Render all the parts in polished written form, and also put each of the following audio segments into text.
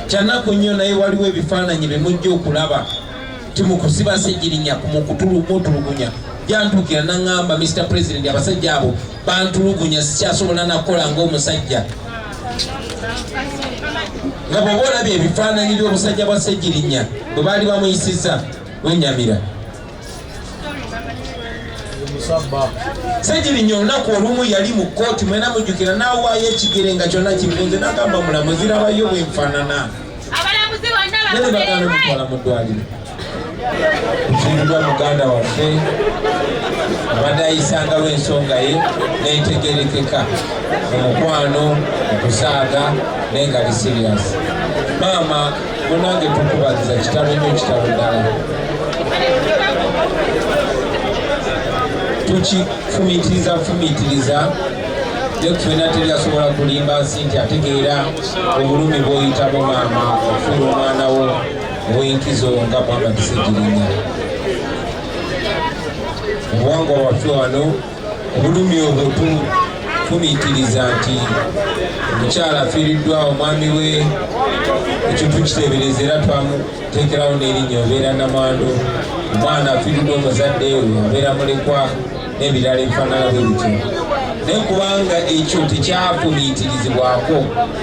Kyanaku nnyo, naye waliwo ebifaananyi bye mujja okulaba ti mukusiba Ssegirinya mukutulugunya jantuukira naŋŋamba, "Mr President, abasajja abo bantulugunya, sikyasobola nakukola ng'omusajja." Nga bw'oba olabye ebifaananyi by'obusajja bwa Ssegirinya bwe baali bamuyisizza, wenyamira. Ssegirinya olunaku olumu yali mu kkooti, mwena mujjukira, n'awaayo ekigere nga kyonna kivunze, n'agamba, "Mulamuzi, rabayo bwenfaanana." Abalamuzi bonna Naye baganda mutwala mu ddwaliro. Tufiiriddwa muganda waffe abadde ayisangawo ensonga ye netegerekeka mu mukwano, mu kusaaga, naye nga ali serious. Maama munange, tukubagiza. Kitalo nnyo, kitalo ddala. Tukifumiitiriza fumiitiriza, ne ffenna teri asobola kulimba nsi nti ategeera obulumi bw'oyitamu, maama, okufiira omwana wo ow'enkizo nga Muhammad Ssegirinya. Obuwangwa bwaffe wano, obulumi obwo tufumiitiriza nti omukyala afiiriddwa omwami we, ekyo tukiteebereza, era twamuteekerawo n'erinnya, obeera namwandu. Omwana afiiriddwa omuzadde we abeera mulekwa, n'ebirala ebifaanana bwe bityo. Naye kubanga ekyo tekyafumiitirizibwako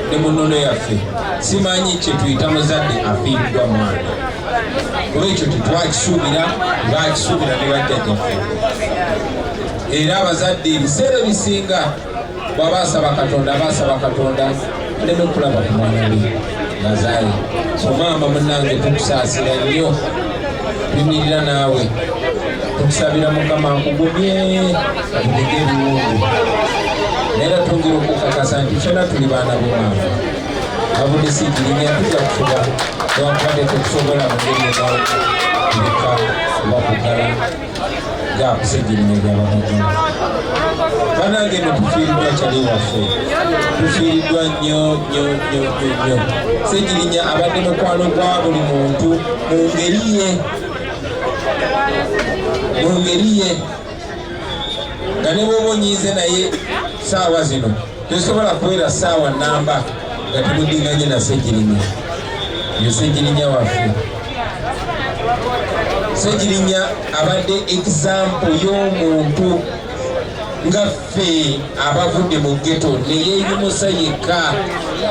ne mu nnono yaffe, simanyi kye tuyita muzadde afiiriddwa mwana, kuba ekyo tetwakisuubira, tebakisuubira ne bajjajjaffe. Era abazadde ebiseera ebisinga bw'aba asaba Katonda, aba asaba Katonda aleme kulaba ku mwana we ngazaaye. So maama munange, tukusaasira nnyo, tuyimirira naawe, tukusabira Mukama akugumye, akutege ebiwundu. Naye era twongera okukakasa nti ffena tuli baana bo, maama. Avudde Ssegirinya, tujja kufuba newankubadde tetusobola mu ngeri endala kubika oba kugala gaapu Ssegirinya gyabamagala. Banange no, tufiiriddwa kyali waffe, tufiiriddwa nnyo nnyo nnyo nnyo nnyo. Ssegirinya abadde mukwano gwa buli muntu mu ngeri ye, mu ngeri ye, nga ne bwoba onyiize naye saawa zino, tosobola kuwera saawa namba nga temudinganye na Ssegirinya. Yo Ssegirinya waffe. Ssegirinya abadde example y'omuntu nga ffe abavudde mu ghetto, neyeeyimusa yekka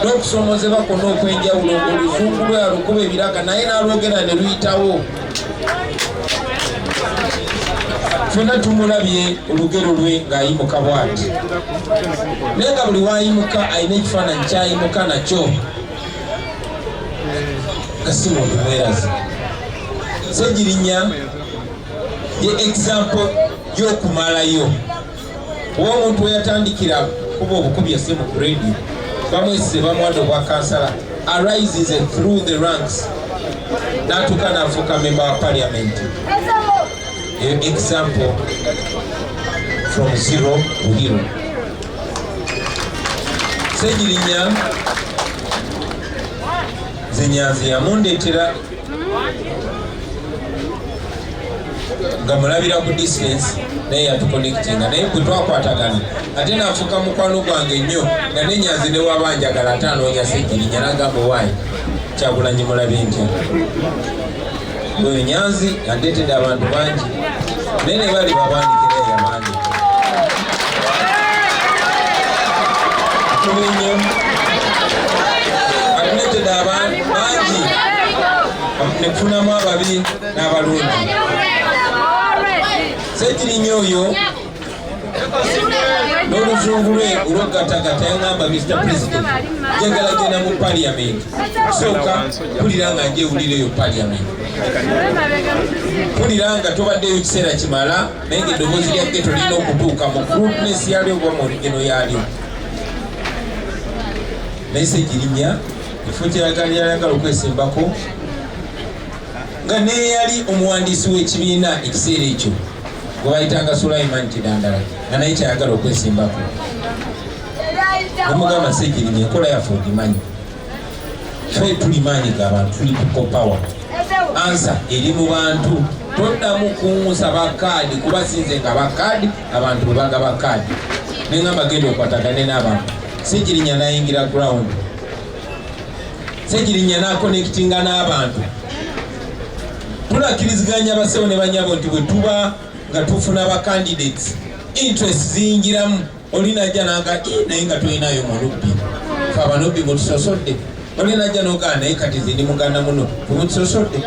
n'okusomozebwa kwonna okw'enjawulo, ng'oluzungu lwe alukuba ebiraka, naye n'alwogera ne luyitawo. Ffenna tumulabye olugero lwe ng'ayimuka bw'ati, naye nga buli wayimuka alina ekifaananyi kyayimuka nakyo, nga si muntu mwerazi. Ssegirinya ye example y'okumalayo, oba omuntu weyatandikira kuba obukubi essimu ku radio, bamwesize, bamuwadde obwa kansala, arises through the ranks n'atuuka n'afuuka member wa parliament. Eyo example from zero to hero. Ssegirinya nze Nyanzi yamundeetera nga mulabira ku distance, naye yatuconnectinga, naye bwe twakwatagana ate nafuuka mukwano gwange nnyo, nga nenyanzi newaba njagala ate anoonya Ssegirinya, nagamba, "Waayi Kyagulanyi mulabye ntya?" Oyo Nyanzi andeetedde abantu bangi, naye ne bali babandikira yabandika kuba ennyo atuleetedde abantu bangi, netufunamu ababi n'abalungi. Ssegirinya oyo n'oluzungu lwe olwogatagata yaŋŋamba, "Mr President, njagala genda mu parliament. Sooka mpulira nga njewulira eyo parliament, mpulira nga tobaddeyo kiseera kimala, naye nga eddoboozi lya ghetto lirina okutuuka mu crudeness yalyo oba mu original yalyo." Naye Ssegirinya ekifo kyeyagala yayagala okwesimbako, nga neyali omuwandiisi w'ekibiina ekiseera ekyo gwe bayitanga Sulaiman Kidandala, nga naye kyayagala okwesimbako. Nemugamba, "Ssegirinya, enkola yaffe ogimanyi, ffe tuli maanyi g'abantu, tuli people power, answer eri mu bantu. Toddamu kunsaba kaadi, kuba sinze nga bakaadi, abantu bwe bagaba kaadi." Neŋamba, "Genda okwatagane n'abantu." Ssegirinya nayingira ground. Ssegirinya n'aconnectinga n'abantu. Tunakkiriziganya, bassebo ne banyabo, nti bwe tuba nga tufuna ba candidates, interest ziyingiramu. Oli najja naga, "Naye nga tolinayo mulubbi, fe abanubbi mutusosodde." Oli najja nogaa, "Naye kati ze ndi muganda muno, femutusosodde."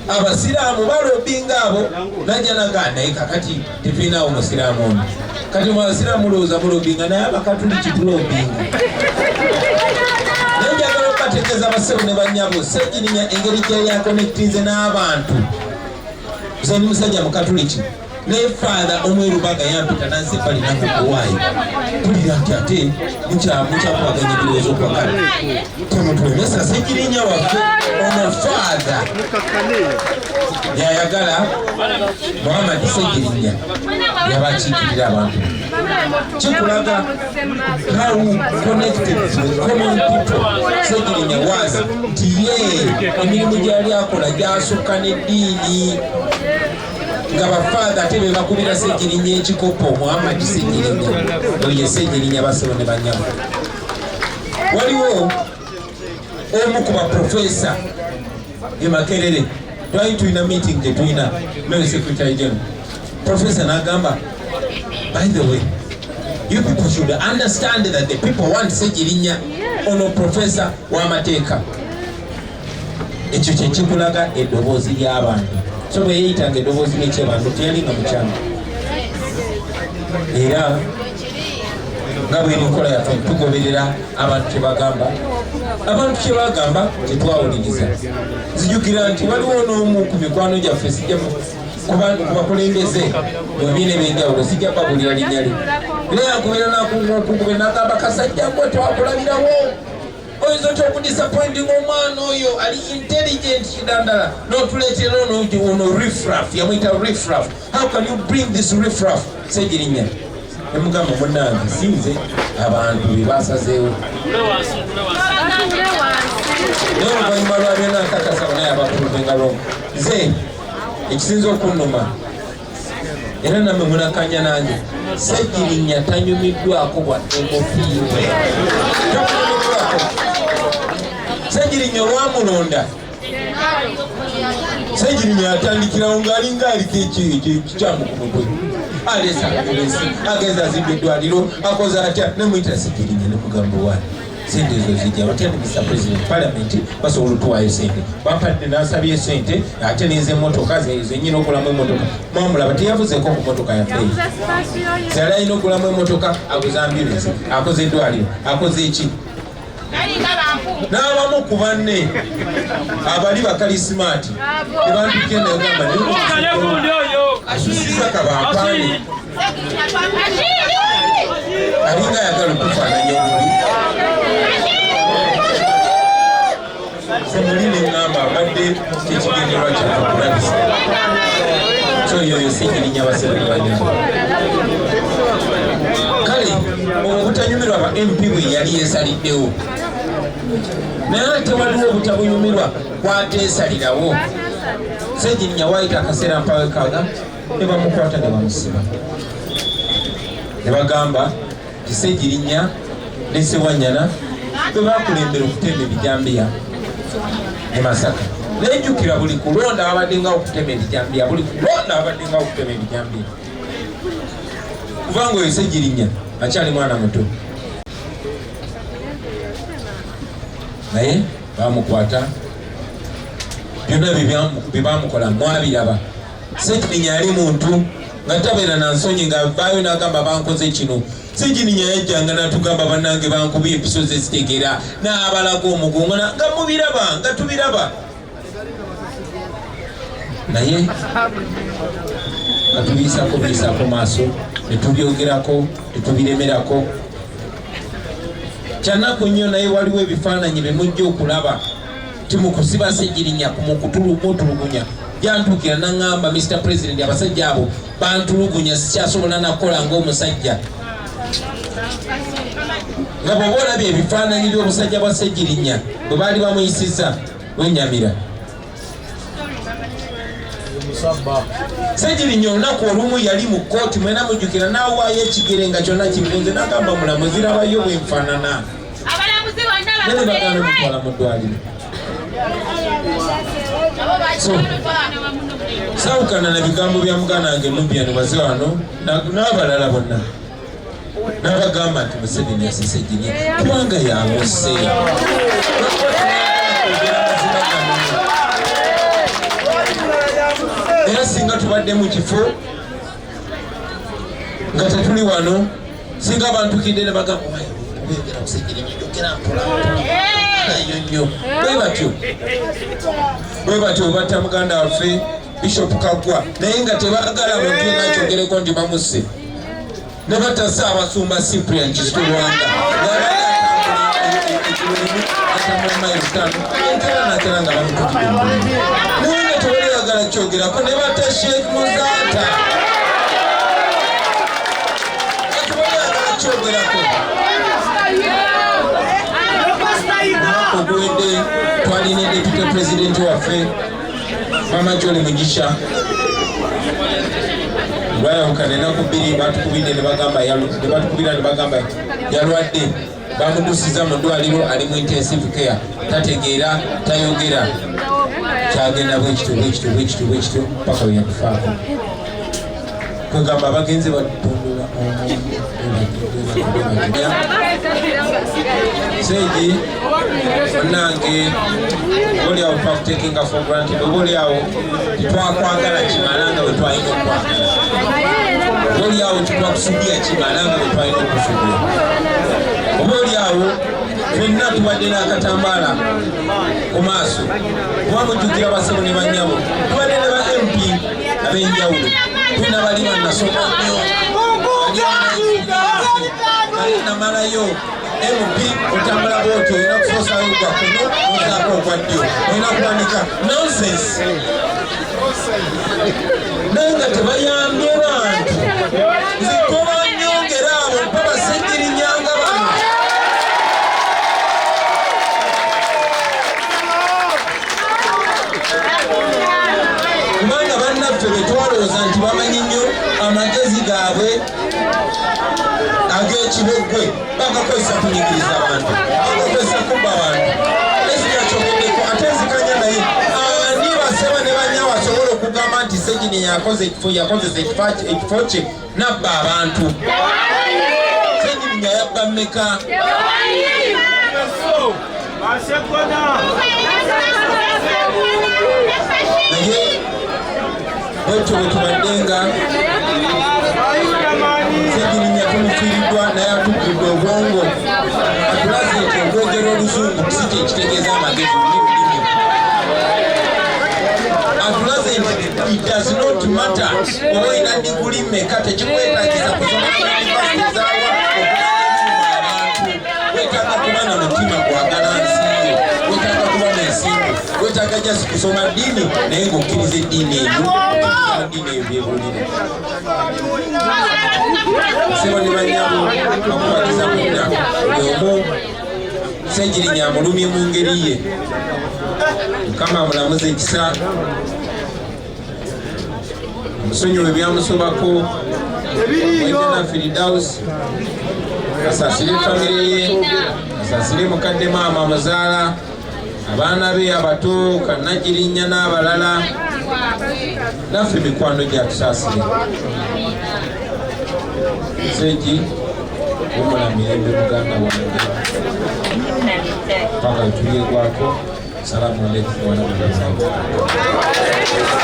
Abasiraamu balobinga abo, najja nagaa, "Naye kakati tetulinawo musiraamu ono." Kati mu basiraamu mulowooza mulobinga, naye abakatuliki tulobinga. Naye njagala okubategeeza, bassebo ne banyabo, Ssegirinya engeri gyali aconnectinze n'abantu. Nze ndi musajja mukatuliki, naye Father omwerubaga yampita nansebbali nangakuwaayo, mpulira nti ate mukyakubaganya ebirowoozo kwakale, temutulemesa Ssegirinya waffe. Ono Father yayagala Muhammad Ssegirinya yabakiikirira abantu. Kikulaga how connected to the common people Ssegirinya was, nti ye emirimu gyali akola gyasukka n'eddiini, nga bafaatha ate be bakubira Ssegirinya ekikopo. Muhammad Ssegirinya oyo, Ssegirinya, bassebo ne banyabo. Waliwo omu ku baprofesa e Makerere, twali tulina meeting gye tulina noyo secretary general, professor n'agamba, "By the way, you people should understand that the people want Ssegirinya." Ono profesa w'amateeka. Ekyo kyekikulaga eddoboozi ly'abantu. So bwe yeeyitanga eddoboozi ly'ekyebantu, teyali nga mukyamu. Era nga bweri nkola yaffe, tugoberera abantu kyebagamba. Abantu kyebagamba tetwawuliriza. Nzijukira nti waliwo n'omu ku mikwano gyaffe, sijja ku bakulembeze mu bibiina ebyenjawulo, sijja babulira linnya lye, era yankubira nakukubira nagamba, "Kasajja gwe, twakulabirawo, oyinza otya okudisappointing omwana oyo ali intelligent kidandala, notuleetera ono riffraff?" Yamwyita riffraff. "How can you bring this riffraff Segirinya?" Nemugamba, "Munange, sinze, abantu bebasazeewo." Naye oluvannyuma lwa byonna nkakasa naye abaprovenga wrong. Nze ekisinza okunnuma, era nammwe munakanya nange, Segirinya tanyumiddwako bwa MP we, tamunyumiddwako. Segirinya olwamulonda, Segirinya atandikirawo ng'alinga aliko ekikyamu ku mutwe, aleesa ambulensi, agenza azimba eddwaliro, akoze atya. Nemuyita Segirinya nemugamba, "Wani sente ezo zijja batya?" "Mr President, parliament basobola otuwaayo sente, bampadde." Nasabye sente, ate nenze emotoka zenyina okulamu emotoka. Mwamulaba teyavuzeeko ku motoka yabbeeyi, yali alina okulamu emotoka, aguze ambulance, akoze eddwaliro, akoze eki. N'abamu ku banne abali bakalisimati nebantukenda gamba, "Asusiza kabampaani, alinga ayagala okufaananya obubi." Semuli neŋŋamba, abadde kyekigenderwa kyaffe okulabisa. So yoyo Segirinya, basebanibanyama. Kale obwo obutanyumirwa ba MP bwe yali yeesaliddewo, naye ate waliwo obutabunyumirwa kwateesalirawo. Segirinya waayita akaseera mpawekaaga ne bamukwata ne bamusiba, ne bagamba nti Segirinya ne Sewanyana bwe bakulembera okutema ebijambiya e Masaka. Nejjukira buli kulonda babaddengawo okutema ebijambiya, buli kulonda babaddengawo okutema ebijambiya, kubanga oyo Segirinya akyali mwana muto. Naye bamukwata, byonna bye bamukola mwabiraba. Segirinya yali muntu nga tabeera na nsonyi, nga vaayo n'agamba, "Bankoze kino." Segirinya yajjanga natugamba, "Bannange, bankubye empiso zezitegera," n'abalaga omugongo, nga mubiraba, nga tubiraba. Naye nga tubiisako biisako maaso, netubyogerako, tetubiremerako. Kyanaku nnyo, naye waliwo ebifaananyi bemujja okulaba timukusiba Segirinya mukutulugunya. Jantuukira naŋŋamba, "Mr President, abasajja abo bantulugunya, sikyasobola nakukola ng'omusajja." Nga bw'oba olabye ebifaananyi by'obusajja bwa Segirinya bwe baali bamuyisizza, wenyamira. Segirinya olunaku olumu yali mu kkooti, mwena mujjukira, n'awaayo ekigere nga kyonna kivunze, n'agamba, "Mulamuzi, rabayo bwenfaanana." Abalamuzi bonna. Naye ne bagaana omutwala mu ddwaliro. So saawukana na bigambo bya muganda wange Nubian waze wano n'abalala bonna n'abagamba nti Museveni asse Ssegirinya kubanga yamusse. Era singa tubadde mu kifo nga tetuli wano, singa bantukidde ne bagamba oyogera Ssegirinya, yogera mpola mpola nnyo. Bwe batyo bwe batyo batta muganda waffe Bishop Kaggwa, naye nga tebaagala muntu yenna akyogereko nti bamusse. Ne batta Ssaabasumba Cyprian Kizito Lwanga atambula mayiro 5 entera natera nga bamutukidde, naye nga tewali ayagala kyogerako. Ne batta Sheikh Muzaata nga tewali ayagala kyogerako. Omwaka oguwedde twalina deputy president waffe Mama Jolly Mugisha. Lwayawukana ennaku 2, batukubidde ne bagamba ne batukubira ne bagamba yalwadde, bamudusiza mu ddwaliro, ali mu intensive care, tategeera, tayogera. Kyagenda bwekityo bwekityo bwekityo bwekityo paka we yatufaako. Kwegamba abagenzi batundula. Seegi munange, oliawo twakutekinga for granted, oba oliawo tetwakwagala kimala nga bwe twalina okwagala, oba oliawo tetwakusuubira kimala nga bwe twalina okusuubira, oba oliawo ffenna tubadde n'akatambaala ku maaso. Kuba mujjukira, basebo ne bannyabo, tubadde ne ba MP ab'enjawulo, tulina bali bannasoma nnyo, bali namalayo MP. Otambula bwoti, olina kusoosayo ogwa kuno, ozaako ogwa ddyo, olina kuwanika nonsense, naye nga tebayambye bantu. Nze tobanyongera abo, mpa basegirinyanga bano. Kubanga bannaffe be twalowooza nti bamanyi nnyo, amagezi gaabwe ag'ekiboggwe bagakozesa kunyigiriza abantu, bagakozesa kubba abantu. Esikakyogeddeko ate nzikanya, naye ani baseba ne banyawo asobola okugamba nti Segirinya yakoze ekifo, yakozesa ekifo kye nabba abantu? Segirinya yabba mmeka? Basekona. Naye bwetyo bwe tubadde nga Segirinya tumufiiriddwa, naye atuggudde obwongo, atulaze nti okwogera oluzungu si kyekitegeeza amagezi lulimi. Atulaze nti it does not matter oba olina diguli mmeka, tekikwetagisa kusoma university zaawa okulanga abantu. Wetaaga kuba na mutima gwagala nsi yo, wetaaga kuba n'ensimbi, wetaaga just kusoma ddiini, naye ng'okkiriza eddiini eyo, okkiriza ddiini eyo byebulire. Sebo ne bannyabo, bakubagiza mwenna, buli omu Segirinya amulumye mu ngeri ye. Mukama amulamuze ekisa, omusonyiwe ebyamusobako, wejjana Firidaus, asaasire famire ye, asaasire mukadde maama amuzaala, abaana be abato Kannagirinnya n'abalala, naffe mikwano gyatusaasire. Seegi, wumula mirembe muganda wange paka wetulyegwako. Salamu aleikum warahmatullahi wabarakatuh.